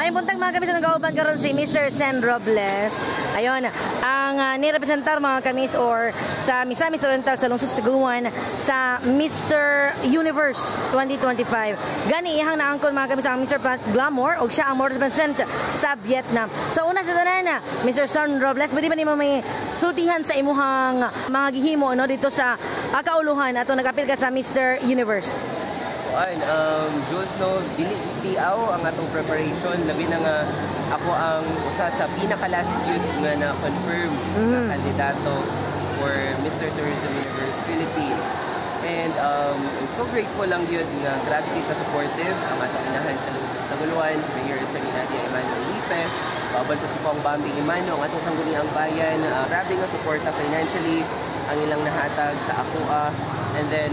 May buntag, mga kamis, nagauban karon si Mr. Sen Robles. Ayon, ang nirepresentar, mga kamis, or sa Misamis Oriental sa Lungsod sa Taguluan sa Mr. Universe 2025. Gani iyang naangkon, mga kamis, ang Mr. Planet Glamour ug siya ang mo represent sa Vietnam. So una sa tanan, Mr. Sen Robles, pwede ba nimo may sultihan sa imuhang mga gihimo, no, dito sa kauluhan ato nagapil ka sa Mr. Universe? Kuan, Jules, no, dili tiaw ang atong preparation, labi na nga ako ang usa sa pinaka last youth nga na-confirm na kandidato for Mr. Tourism Universe Philippines. And I'm so grateful lang yun nga grabe kay ka-supportive ang atong inahan sa Lungsod sa Taguluan, Mayor Attorney Nadia Emmanuel Lipe, kauban po si Kong Bambi Emano, ang atong Sangguniang Bayan, grabe nga suporta financially ang ilang nahatag sa akoa. And then,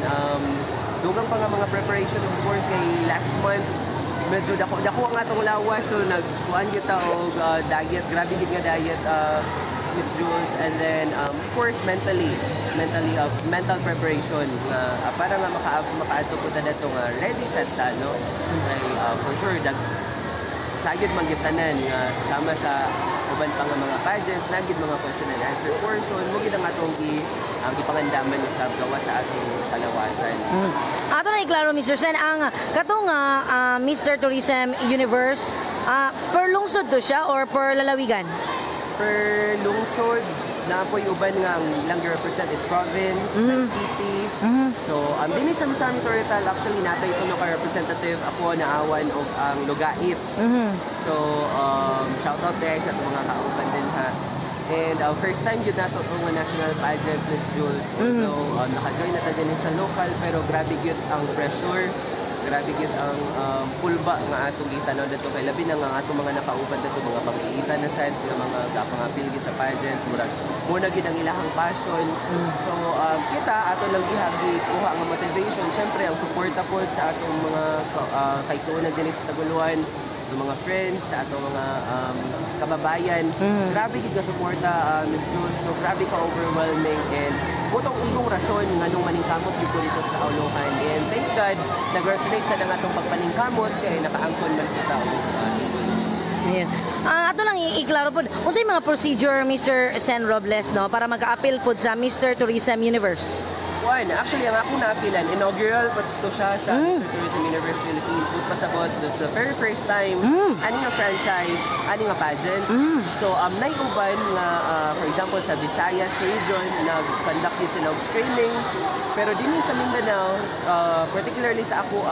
dugang pa nga mga preparation, of course, kay last month medyo dako dako ang atong lawas, so nagkuan gyud ta og diet, grabe gid nga diet, Miss Jules. And then of course mentally mental preparation nga para nga makaadto po ta dato nga ready set ta, no, kay for sure dag sayod man gyud tanan nga sama sa uban pa nga mga pageants na gid mga question and answer portion mo gid ang atong gi ang gipangandaman usab gawa sa atong kalawasan. Ato na iklaro, Mr. Sen, ang katong Mr. Tourism Universe, per lungsod to siya or per lalawigan? Per lungsod na po'y uban nga ang ilang represent is province, like city. So, dinhi sa Misamis Oriental, actually, natay tulo ka representative. Ako naawan og ang Lugait. So, shout out there sa atong mga kauban din ha. And first time yun nato itong national pageant, Miss Jules. Although, naka-join na ta din sa local, pero grabe gyud ang pressure. Grabe gyud ang pulba nga atong gitanaw dito kay labi na nga ang atong mga nakauban dito mga pang-iita na sad nga mga gapangapil gid sa pageant, murag mo na gid ang ilahang passion. So kita ato lang gihagi kuha nga motivation, syempre ang suporta po sa atong mga kaigsuonan dinhi sa Taguluan, sa mga friends, sa atong mga kababayan. Grabe gid nga suporta, Miss Jules, no, grabe ka overwhelming and putong igong rason nganong maningkamot gyud ko dito sa Kauluhan. And thank God nag-resonate sa atong pagpaningkamot kay nakaangkon man kita og titul. Ayan. Ato lang iklaro pod. Unsay mga procedure, Mr. Sen Robles, no, para maka-appeal pod sa Mr. Tourism Universe? One, actually, ang akong naapilan, inaugural pa to siya sa Mr. Tourism Universe Philippines. But pasabot, this the very first time, ani nga franchise, ani nga pageant. So, naiuban nga, for example, sa Visayas region, nag-conduct din sila og screening. Pero dinhi sa Mindanao, particularly sa ako,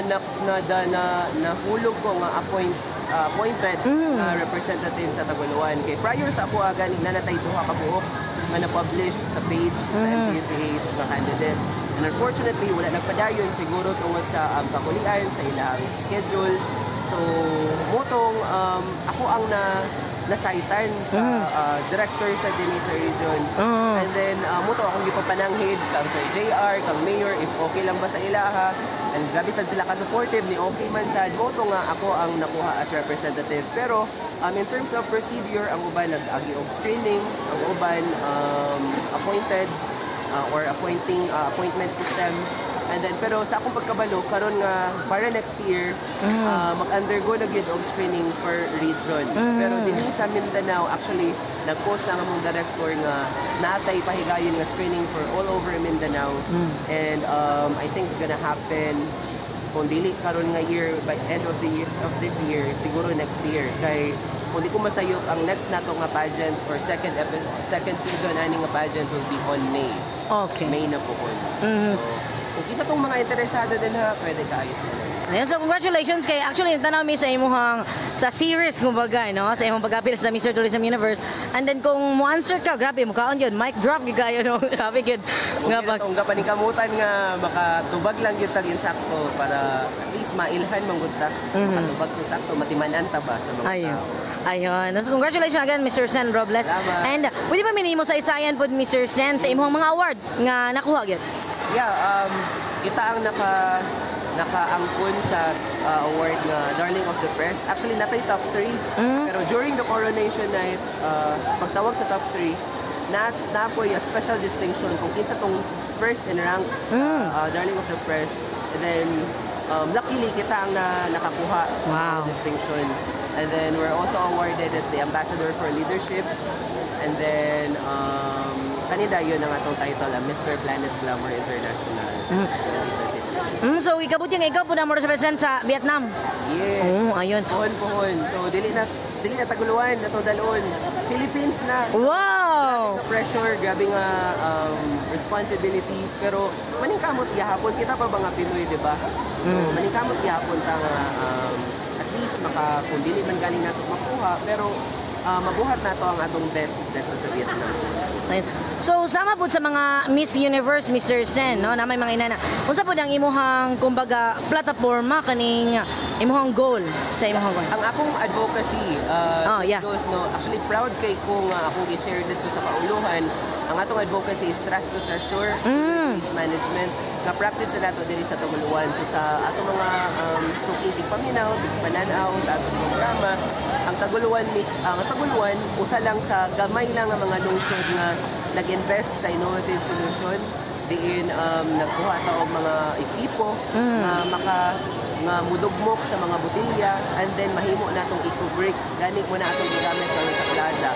na, na, na, na, nahulog ko nga appointed na representative sa Taguluan. Kay prior sa ako, gani na natay duha ka buok nga na-publish sa page sa MTUPH nga candidate. And unfortunately, wala nagpadayon siguro tungod sa kakulian sa ilang schedule. So, motong ako ang na nasaitan sa director sa dinhi sa region. And then moto akong gipapananghid kang Sir JR, kang Mayor, if okay lang ba sa ilaha. And grabe sad sila ka-supportive ni okay man sad moto nga ako ang nakuha as representative. Pero in terms of procedure, ang uban nag-agi og screening, ang uban appointed or appointing appointment system. And then pero sa akong pagkabalo karon nga para next year mag-undergo na gyud og screening per region. Pero dinhi sa Mindanao, actually nag-post na ang among director nga natay pahigayon nga screening for all over Mindanao. And I think it's gonna happen kung dili karon nga year, by end of the year of this year, siguro next year, kay kung di ko masayop, ang next nato nga pageant or second season ani nga pageant will be on May. May na po kon. So kung kinsa tong mga interesado din ha, pwede kaayos na lang. Ayun, so congratulations kay actually tanaw mi sa imuhang sa series kumbaga, no, sa imong pag-apil sa Mr. Tourism Universe. And then kung mo answer ka, grabe mo kaon yun, mic drop gyud kayo, no. Grabe gyud nga pag tong kapaningkamutan nga makatubag lang gyud tag insakto para at least mailhan man gud ta. Makatubag ko sakto, matiman-an ta ba sa mga Ayun. Tao. Ayun. So, congratulations again, Mr. Sen Robles. Salamat. And pwede ba minimo sa isayan pod, Mr. Sen, sa imong mga award nga nakuha gyud? Yeah, kita ang nakaangkon sa award nga Darling of the Press. Actually, natay top 3. Pero during the coronation night, pagtawag sa top 3, na napoy a special distinction kung kinsa tong first in rank sa Darling of the Press. And then Luckily kita ang nakakuha sa distinction. And then we're also awarded as the Ambassador for Leadership. And then kanina yun ang atong title, ang Mr. Planet Glamour International 2026. So ikabuti nga ikaw po na mo represent sa Vietnam. Yes. Oh, ayun. Pohon, pohon. So dili na Taguluan, atong dalon. Philippines na. Grabe nga pressure, grabe nga responsibility. Pero maningkamot gihapon kita pa ba nga Pinoy, di ba? So maningkamot gihapon ta nga at least maka kung dili man galing nato makuha, pero mabuhat nato ang atong best dito sa Vietnam. Ayun. So sama pud sa mga Miss Universe, Mr. Sen, no, na may mga inana. Unsa pud ang imuhang kumbaga plataporma kaning imuhang goal sa imuhang goal? Ang akong advocacy, Oh, yeah. Jules, no, actually proud kay ko nga akong i-share dito sa kauluhan. Ang atong advocacy is trash to treasure, waste management, na practice na nato diri sa Taguluan. So sa atong mga suking tigpaminaw, tigpananaw sa atong programa, ang Taguluan mis ang Taguluan usa lang sa gamay lang nga mga lungsod nga nag-invest sa innovative solution diin nagkuha ta og mga ekipo nga maka nga mudugmok sa mga botelya and then mahimo natong eco bricks, gani mo na atong gigamit karon sa plaza,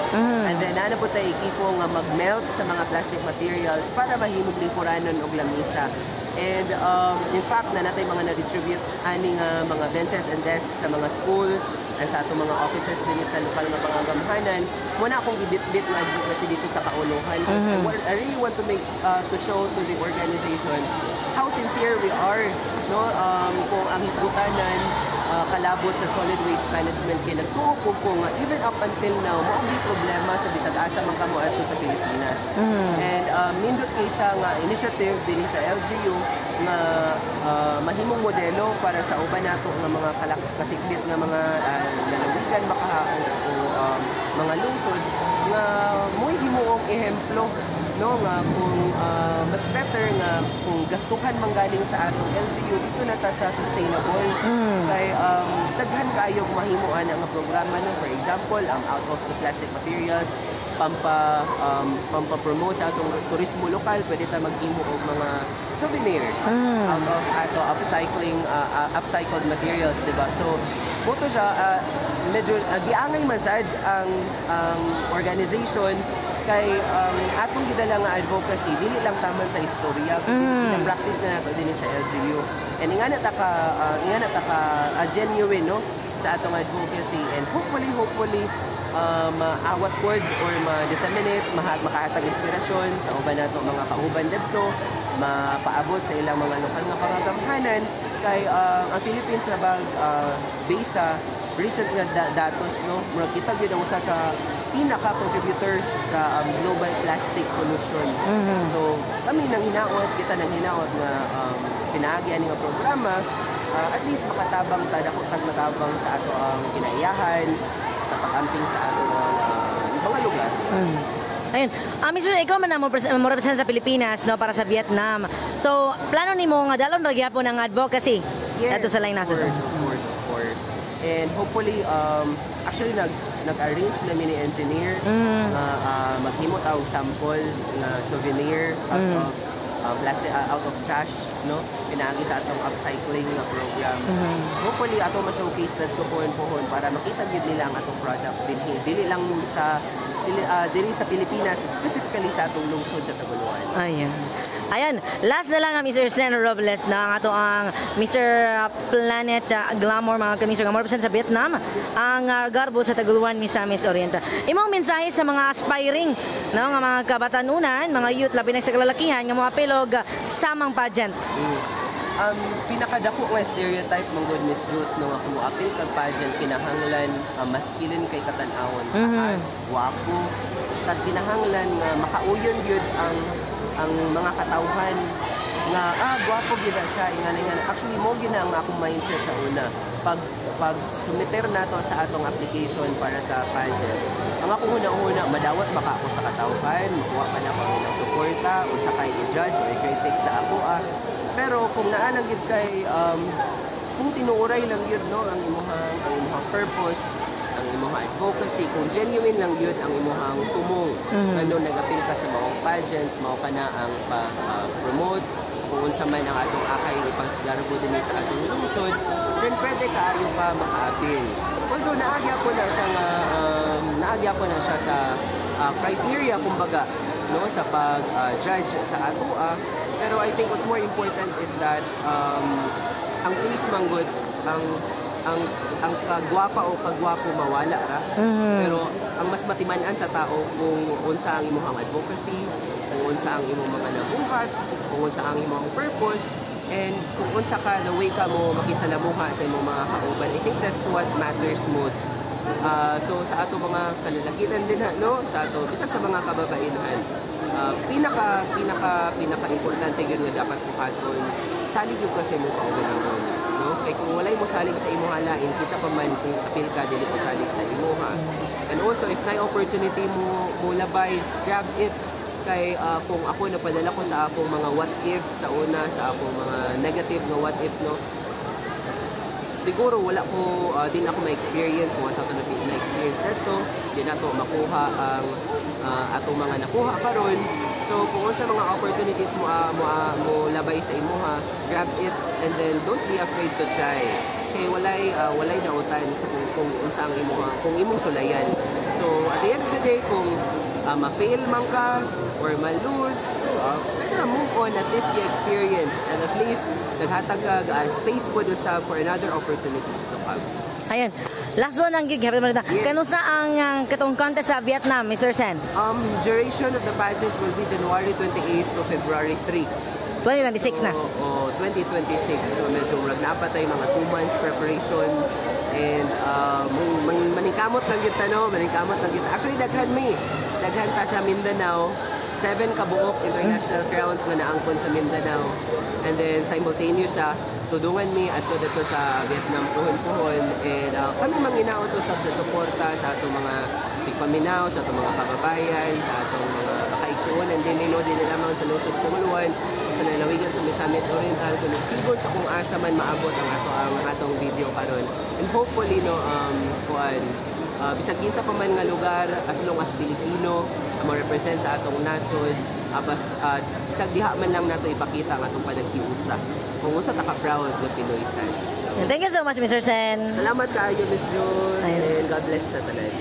and then naa na po tay ekipo nga mag-melt sa mga plastic materials para mahimong lingkuranon og lamisa. And in fact, na natay mga na-distribute ani nga mga benches and desks sa mga schools and sa atong mga offices din sa lokal nga pangagamhanan. Mo na akong gibit-bit nga advocacy dito sa kauluhan because I really want to make to show to the organization how sincere we are, no, kung ang hisgutanan kalabot sa solid waste management, kay nagtuo ko nga even up until now mao gyud problema sa bisag asa man kamo adto sa Pilipinas. And nindot kay siya nga initiative dinhi sa LGU nga mahimong modelo para sa uban nato nga mga kasikbit nga mga lalawigan baka o mga lungsod nga mo'y himuong ehemplo, no, nga kung much better nga kung gastuhan man galing sa atong LGU dito na ta sa sustainable, kay daghan kayo mahimo ana nga programa, no. For example, ang out of the plastic materials, pampa promote sa atong turismo lokal, pwede ta maghimo og mga souvenirs out of ato upcycling upcycled materials, di ba? So mao to siya, medyo giangay man sad ang organization kay ang atong gidala nga advocacy dili lang taman sa istorya kundi practice na nato dinhi sa LGU, and ingana ta ka genuine, no, sa atong advocacy. And hopefully maawat pod or ma-disseminate, makahatag inspirasyon sa uban nato mga kauban didto, mapaabot sa ilang mga lokal nga pangagamhanan, kay ang Philippines na bag based sa recent nga datos, no, murag kita gyud ang usa sa pinaka contributors sa global plastic pollution. So kami nang hinaot, kita nang hinaot nga pinaagi ani nga programa, at least makatabang ta, dako tag matabang sa ato ang kinaiyahan sa pag-amping sa ato ang mga lugar. Ayun. Mr. Ikaw man na mo represent sa Pilipinas, no, para sa Vietnam. So, plano nimo nga dalon ra gyapon ang advocacy adto sa laing Of nasod? course, of course, of course. And hopefully, actually nag-arrange na mi ni engineer nga maghimo ta og sample nga souvenir out of plastic, out of trash, no, pinaagi sa atong upcycling nga program. Hopefully ato ma-showcase dadto pohon-pohon para makita gyud nila ang atong product dinhi, dili lang sa dili, dili sa Pilipinas, specifically sa atong lungsod sa Taguluan. Ayan. Ayan, last na lang ang Mr. Sen Robles na ang ato ang Mr. Planet Glamour, mga kamisor, nga mo represent sa Vietnam, ang garbo sa Taguluan, Misamis Oriental. Imong mensahe sa mga aspiring, no, nga mga kabatanunan, mga youth, labi na sa kalalakihan nga mga apil og samang pageant. Pinakadako nga stereotype man gud, Miss Jules, no, nga kung moapil kag pageant kinahanglan masculine kay katan-awon, taas, gwapo, tas kinahanglan nga makauyon gyud ang mga katawhan nga gwapo gyud na siya, ingana ingana. Actually, mo gyud na ang akong mindset sa una pag sumiter nato sa atong application para sa pageant. Ang akong una-una, madawat baka ako sa katawhan, makuha pa na ako ng suporta, unsa kay i-judge or i-critic sa ako ah. Pero kung naa lang gyud kay kung tinuuray lang gyud, no, ang imuhang purpose, ang imuhang advocacy, kung genuine lang gyud ang imuhang tumong ano nagapil ka sa maong pageant, mao ka na ang pa promote sa kung unsa man ang atong akay ipagsigarbo dinhi sa atong lungsod, then pwede kaayo ka maka-apil. Although naagya po na siya sa criteria kumbaga, no, sa pag judge sa atoa, pero I think what's more important is that ang face man gud, ang kagwapa o kagwapo mawala ra, pero ang mas matiman-an sa tao kung unsa ang imong advocacy, kung unsa ang imong mga nabuhat, kung unsa ang imong purpose, and kung unsa ka the way ka mo makisalamuha sa imong mga kauban. I think that's what matters most. So sa ato mga kalalakihan din ha, no, sa ato bisan sa mga kababaihan, pinaka pinaka pinaka importante gyud nga dapat buhaton, salig gyud ka sa imong kaugalingon, no, kay kung walay mo salig sa imong lain, kinsa pa man, kung apil ka, dili mo salig sa imuha. And also, if naay opportunity mo mo labay, grab it, kay kung ako napadala ko sa akong mga what ifs sa una, sa akong mga negative nga what ifs, no, siguro wala ko din ako ma-experience kung asa to na na-experience nato, di nato makuha ang atong mga nakuha karon. So kung unsa mga opportunities mo labay sa imuha, grab it and then don't be afraid to try, kay walay dautan sa kung unsa ang imuha, kung imong sulayan. So at the end of the day, kung ma-fail man ka or ma-lose, pwede na move on. At least you experience and at least naghatag ka space po doon sa for another opportunities to come. Ayun. Last one ang gig. Happy na. Yes. Kanusa ang katong contest sa Vietnam, Mr. Sen? Duration of the pageant will be January 28 to February 3. 2026 na. So, oh, 2026. So medyo murag naa pa tay mga 2 months preparation and maningkamot lang gyud ta, no, maningkamot lang gyud. Actually, daghan mi. Daghan ta sa Mindanao. Seven kabuok international crowns nga naangkon sa Mindanao. And then simultaneous siya. So dungan mi adto dito sa Vietnam puhon-puhon and kami manginaot usab sa suporta sa atong mga tigpaminaw, sa atong mga kababayan, sa atong mga kaigsuonan din no, din lamang sa lungsod sa Tumuluan, sa lalawigan sa Misamis Oriental, kung sigod sa kung asa man maabot ang atong video karon. And hopefully, no, kuan bisag kinsa pa man nga lugar, as long as Pilipino ang mo-represent sa atong nasod, bisag diha man lang nato ipakita ang atong panaghiusa kung unsa ta ka proud nga Pinoy sad. Thank you so much, Mr. Sen. Salamat kaayo, Miss Rose, Ayun. And God bless sa tanan.